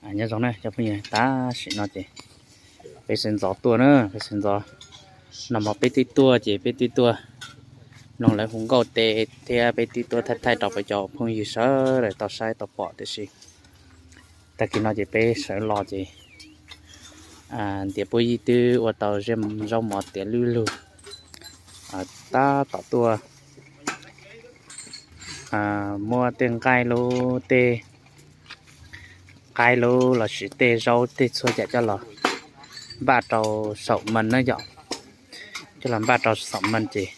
Nyob zoo na cov phooj ywg, tam sim no ces peb sawv ntxov tuaj na, peb sawv ntxov. Nag hmo peb twb tuaj ces peb twb tuaj mloog lawv hu nkauj tes thiab peb twb tuaj thaij thaij rau peb cov phooj ywg sawv daws tau saib tau pom, tiam sis tag kis no ces peb sawv los ces ntiav puab yij twb ua tau zej zaub mov tiav lwj lug, tab tom tuaj muab tej nqaij lub tej qaib lub lossis tej zaub tej txhua yam coj los npaj rau saum mees na yom. Coj los npaj rau saum mees ces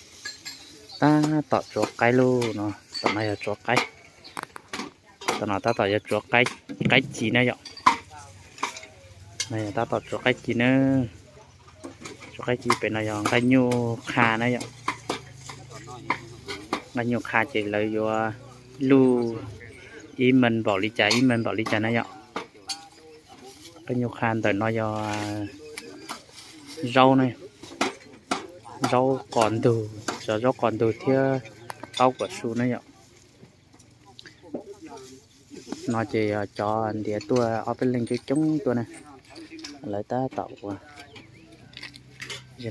tab tom tsuav qaib lub no, tom no yog tsuav qaib. Tom no tab tom yuav tsuav qaib ci na yom. Tab tom tsuav qaib ci na. Tsuav qaib ci pem no yog nqaij nyuj qha na yom. Nqaij nyuj qha ces lawv yuav luj ib mees npaum li cas ib mees npaum li cas na yom. Nqaij nyuj qha ntawm no yog zaub na, zaub qos ntug, cov zaub qos ntug thiab taub kuam su na yom. No ces yog cov ntiav tuaj ob peb leeg coob coob tuaj na, lawv tab tom ua.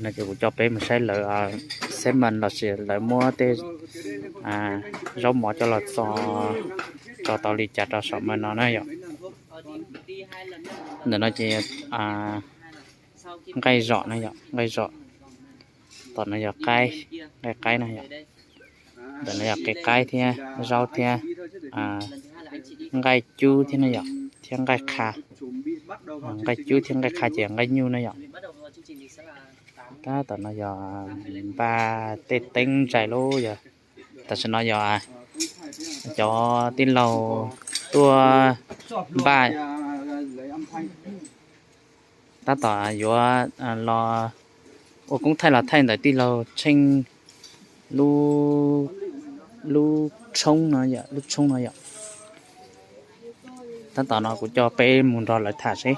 No ces kuv coj peb mus saib lawv xeb mees lossis lawv muab tej zaub mov coj los txo, tso tau li cas rau saum mees no na yom. Ntawm no ces nqaij zom na yom, nqaij zom. Tom no yog qaib, nqaij qaib na yom. Ntawm no yog qe qaib thiab zaub thiab nqaij cub thiab na yom, thiab nqaij qha. Nqaij cub thiab nqaij qha ces nqaij nyuj na yom. Tab tom no yog npaj tej teeb ntsais lub yog, tam sim no yog cov tij laug tuaj npaj. Tab tom yuav los ua koob thaij los thaij ntawm tij laug Tsheej lub tshoob no, lub tshoob no yom. Tab tom no kuv coj peb mus nrog lawv tham seb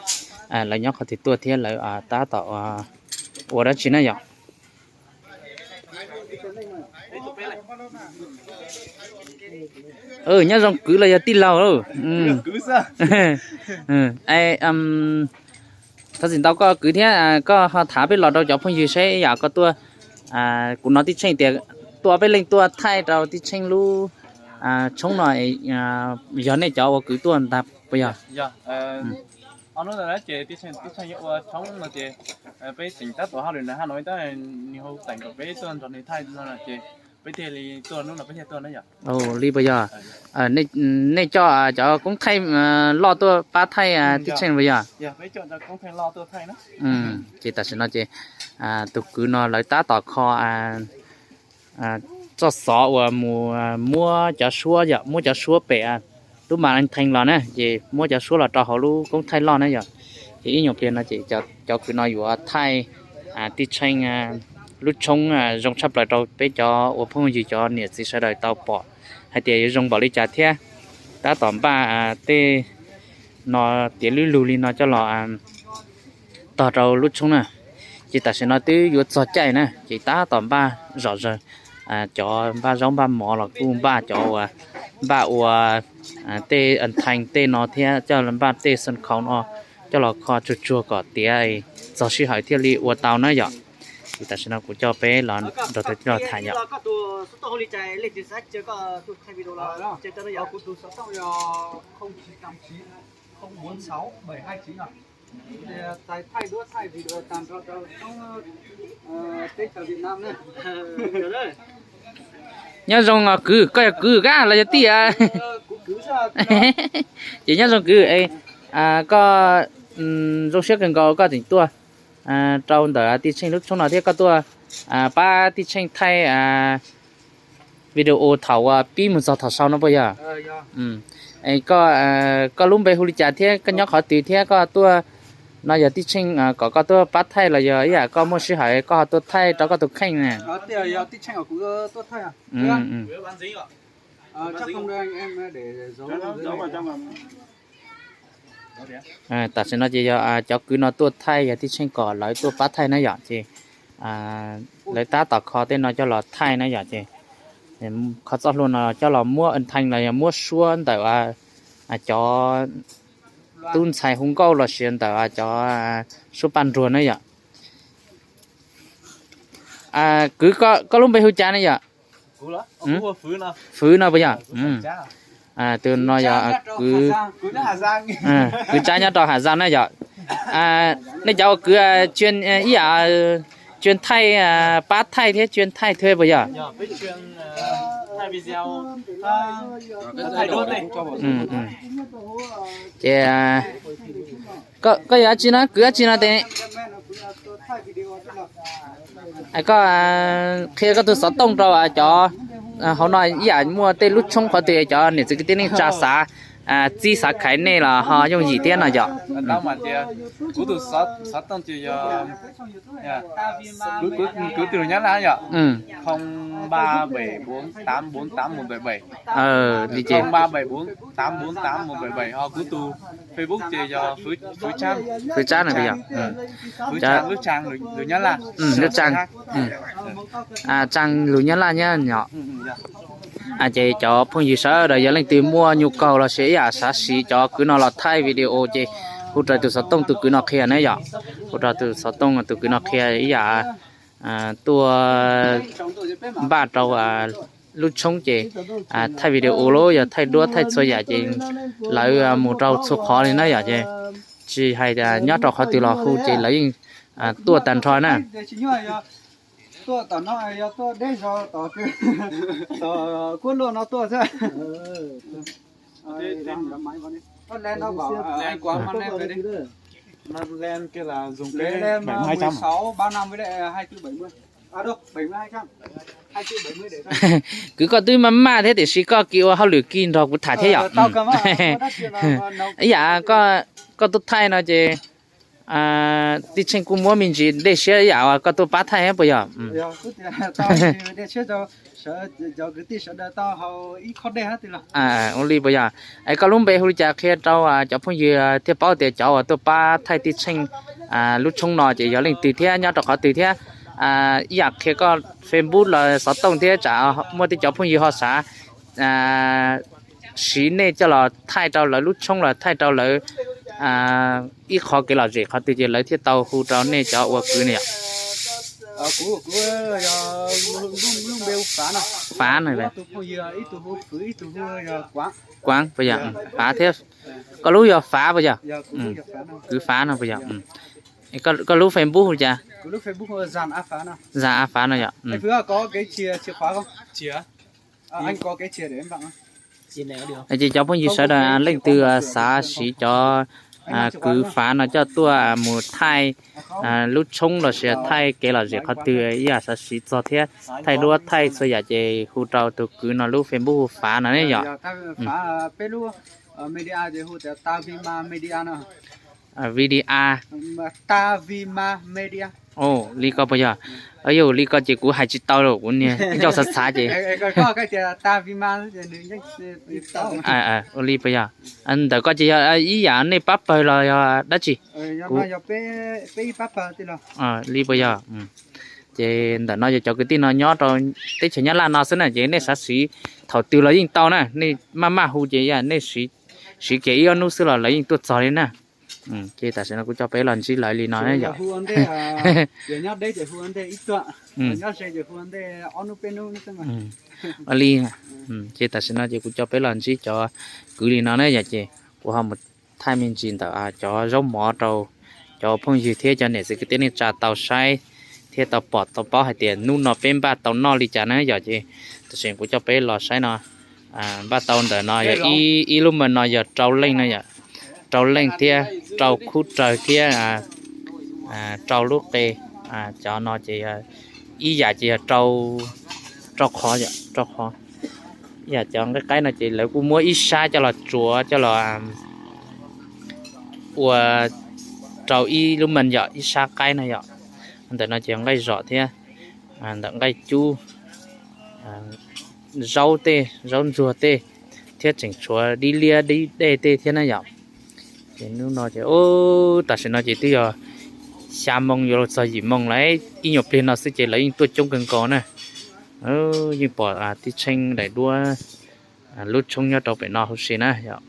lawv nyob qhov twg tuaj thiab lawv tab tom ua dab tsi na yom. Nyob zoo kwv los yog tij laug? Thov txim ntau koj kwv thiab, koj ho tham peb los rau cov phooj ywg seb yam koj tuaj, kuv hnov tij Tsheej tias tuaj peb leej tuaj thaij rau tij Tsheej lub tshoob no, yog nej cov ua kwv tuaj ntag puas yog? Ces tij Tsheej ua tshoob no ces peb tseem tab tom hauj lwm na ha no tab nws hu teem kom peb tuaj nrog nws thaij no ces peb thiaj li tuaj, hnub no peb thiaj tuaj na yom. Li puas yog? Nej coj cov koob thaij loj tuaj pab thaij tij Tsheej puas yog? Ces tam sim no ces tus kwv no lawv tab tom kho txoj xov uas mus muab cov suab yom, muab cov suab pem tub mas theej los na, ces muab cov suab los rau hauv lub koob thaij loj na yom. Ces ib nyuag pliag no ces cov kwv no yuav thaij tij Tsheej lub tshoob zoo tshaj plaws rau peb cov ua phooj ywg cov niam txiv sawv daws tau pom hais tias yuav zoo npaum li cas thiab. Tab tom npaj tej no tiav lwj lug li no coj los tog rau lub tshoob na. Ces tam sim no twb yuav txog caij na ces tab tom npaj zom zaws, cov npaj zaub npaj mov los kuj npaj, cov uas npaj ua tej theej tej no thiab coj npaj tej xoo khau no coj los kho tsuag tsuag kom tiav txog sij hawm thiaj li ua tau na yom. Ces tam sim no kuv coj peb los nrog tus tij laug tham yom. Nyob zoo os kwv, koj yog kwv kab los yog tij? Ces nyob zoo kwv, koj zoo siab kawg nkaus koj tseem tuaj rau ntawm tij Tsheej lub tshoob no thiab koj tuaj pab tij Tsheej thaij video thaum uas pib mus txog thaum sau no puas yog? Koj lub npe hu li cas thiab koj nyob qhov twg thiab koj tuaj no yog tij Tsheej kom koj tuaj pab thaij los yog ib yam koj muaj sij hawm koj ho tuaj thaij rau koj tus kheej na? Tam sim no ces yog cov kwv no tuaj thaij yog tij Tsheej kom lawv tuaj pab thaij na yom, ces lawv tab tom kho tej no coj los thaij na yom, ces kho txoj hlua no coj los muab ntheej los yog muab suab ntawm cov tub ntxhais hu nkauj los sis ntawm cov suab paj nruag na yom. Kwv, koj lub npe hu cas ne yom? Fwv no puas yog? Tus no yog kwv Tsab nyob rau Hà Giang na yom. Nej cov ua kwv ib yam chuyên thaij, pab thaij thiab chuyên thaij thuê puas yog? Ces koj yog dab tsi no, kwv dab tsi no tes? Koj qhia koj tus xov tooj rau cov hauv no ib yam muaj tej lub tshoob qhov twg cov niam txiv kwv tij neej tsa xav txib xav khaiv nej los ho yooj yim thiab no yom. Kuv tus xov tooj ces yog kwv tij lus Nyab Laj yom, không ba bảy bốn tám bốn tám một bảy bảy, li ces không ba bảy bốn tám bốn tám một bảy bảy, ho kuv tus Facebook ces yog Fwv Tsab no yom. Fwv Tsab lub trang lus Nyab Laj, lub trang, trang lus Nyab Laj nyob yom. Ces cov phooj ywg sawv daws yog leej twg muaj nhu cầu los sis ib yam xav siv cov kwv no los thaij video ces hu rau tus xov tooj tus kwv no qhia na yom. Hu rau tus xov tooj tus kwv no qhia ib yam tuaj npaj rau lub tshoob ces thaij video los yog thaij duab thaij txhua yam ces lawv mus rau txhua qhov li na yom. Ces tsis hais nyob rau qhov twg los hu ces lawv yeej tuaj tag nrho na. Kwv, koj twb maj maj thiab tiam sis koj kis ua hauj lwm kis nrog kuv tham thiab yom. Ib yam koj tuaj thaij no ces Tij Tsheej kuj muab me ntsis dej siab ib yam uas koj tuaj pab thaij puas yog? Ua li puas yog? Es koj lub npe hu li cas qhia rau cov phooj ywg thiaj paub tias cov uas tuaj pab thaij Tij Tsheej lub tshoob no ces yog leej twg thiab nyob rau qhov twg thiab. Ib yam qhia koj Facebook los xov tooj thiab tsam muaj tej cov phooj ywg ho xav siv nej coj los thaij rau lawv lub tshoob los thaij rau lawv ib qho kev lom zem qhov twg ces lawv thiaj tau hu rau nej cov ua kwv ne yom. Fav no, Kuav puas yog? Fav thiab. Koj lub yog Fav puas yog? Kwv Fav no puas yog? Koj lub Facebook hu cas? Zam A Fav no yom. Ces cov phooj ywg sawv daws leej twg xav siv cov kwv Fav no coj tuaj mus thaij lub tshoob los sis thaij kev lom zem qhov twg ib yam xav siv txog thiab thaij duab thaij txhua yam ces hu rau tus kwv no lub Facebook hu Fav no ne yom. Video. Li ko puas yog? Yog li ko ces kuv hais tsis tau los kuv niag ncauj xav xav ces. Ua li puas yog? Ntawm ko ces yog ib yam nej pab pawg los yog dab tsi? Li puas yog? Ces ntawm no yog cov kwv tij no nyob rau teb chaws Nyab Laj no xwb na ces nej xav siv thaum twg los yeej tau na, nej maj maj hu ces nej siv kiag ib ob hnub xwb los lawv yeej tuaj txog li na. Ces tam sim no kuv coj peb los ntsib lawv li no yom. Li, ces tam sim no ces kuv coj peb los ntsib cov kwv li no na yom, ces kuv ho mus thaij me ntsis ntawm cov zaub mov rau cov phooj ywg thiab cov niam txiv kwv tij neej tsa tau saib thiab tau pom tau paub hais tias hnub no peb npaj tau noj li cas na yom. Ces tam sim kuv coj peb los saib no, npaj tau ntawm no yog ib lub mas no yog rau leej no yom, rau leej thiab rau khub raws thiab rau lub qe. Cov no ces ib yam ces yog rau qhov, rau qhov. Ib yam cov nqaij qaib no ces lawv kuj muab ib sab coj los tsuav coj los ua rau ib lub mas yom, ib sab qaib no yom. Ntawm no ces nqaij zom thiab ntawm nqaij cub, zaub tej, zaub ntsuag tej, thiab tseem tshuav dib liab dib dej tej thiab na yom. Ces hnub no ces tam sim no ces twb yog xya moo yuav luag txog yim moo lawm, ib nyuag pliag no xwb ces lawv yeej tuaj coob kawg nkaus na. Yeej pom Tij Tsheej daim duab lub tshoob nyob rau pem no huv si na yom.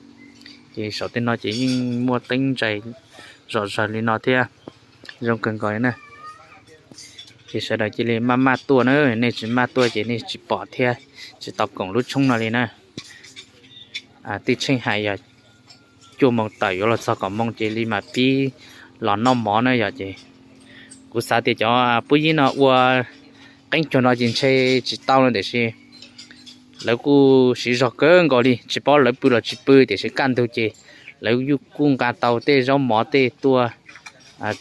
Ces saum tej no ces yeej muaj teeb ntsaig zom zaws li no thiab, zoo kawg nkaus li na. Ces sawv daws cia li maj maj tuaj na, nej tsis maj tuaj ces nej tsis pom thiab tsis tau koom lub tshoob no li na. Tij Tsheej hais yog cuaj moos tawm yuav los txog kaum moos ces li mam pib los noj mov na yom. Ces kuv xav tias cov pub yib no ua qeeb cuag no ces ntshe tsis tau no tiam sis lawv kuj siv zog kawg nkaus li, tsis paub lawv pw los tsis pw tiam sis kaj ntug ces lawv kuj nqa tau tej zaub mov tej tuaj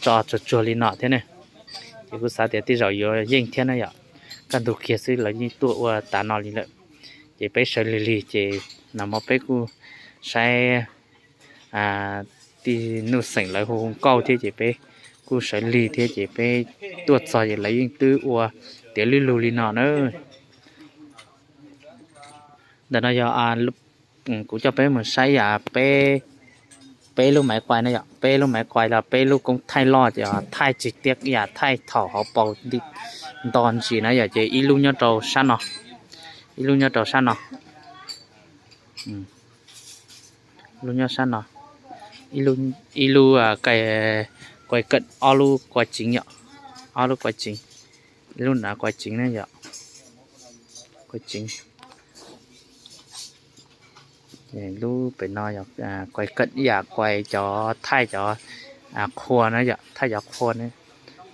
tso tsuag tsuag li no thiab ne. Ces kuv xav tias tej zaum yuav yeej thiab na yom, kaj ntug kiag xwb lawv yeej tuaj ua tas no li lawm. Ces peb sawv lig lig ces nag hmo peb kuj saib tij Nuj Xeem lawv hu hu nkauj thiab ces peb kuj sawv lig thiab ces peb tuaj txog ces lawv yeej twb ua tiav lwj lug li no na. Ntawm no yog kuv coj peb mus saib yam peb, peb lub maiv quai na yom, peb lub maiv quai los peb lub koob thaij loj ces thaij tsis tiav yam thaij thaum hauv paus nto ntsis na yom, ces ib lub nyob rau sab no, ib lub nyob rau sab no, lub nyob sab no, ib lub, quai kawm ob lub quai tsev yom, ob lub quai tsev, ib lub nrad quai tsev na yom, quai tsev. Lub pem no yog quai kawm ib yam quai cov thaij cov qhua na yom, thaij cov qhua,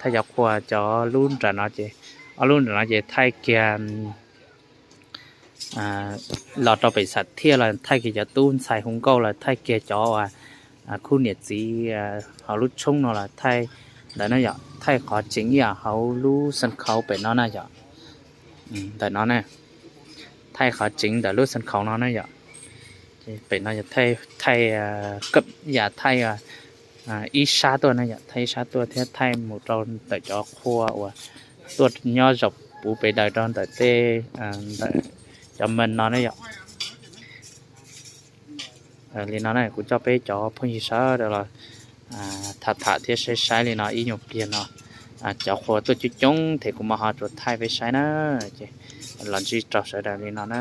thaij cov qhua cov lub nram no ces, ob lub nram no ces thaij kiag los rau pem xam thiaj los thaij kiag cov tub ntxhais hu nkauj los thaij kiag cov uas khub niam txiv hauv lub tshoob no los thaij ntawd na yom, thaij qhov tsev ib yam hauv lub xan khauv pem no na yom. Ntawm no na, thaij qhov tsev ntawm lub xan khauv no na yom. Pem no thaij, yam thaij ib sab tuaj na yom, thaij ib sab tuaj thiab thaij mus rau ntawm cov qhua uas tuaj nyob zaum puv pes daws rau ntawm tej, ntawm cov mes no na yom. Li no na kuv coj peb cov phooj ywg sawv daws los tham tham thiab saib saib li no ib nyuag pliag no, cov qhua tuaj coob coob thiab kuv mam ho tsuas thaij peb saib na. Ces los ntsib rau sawv daws li no na.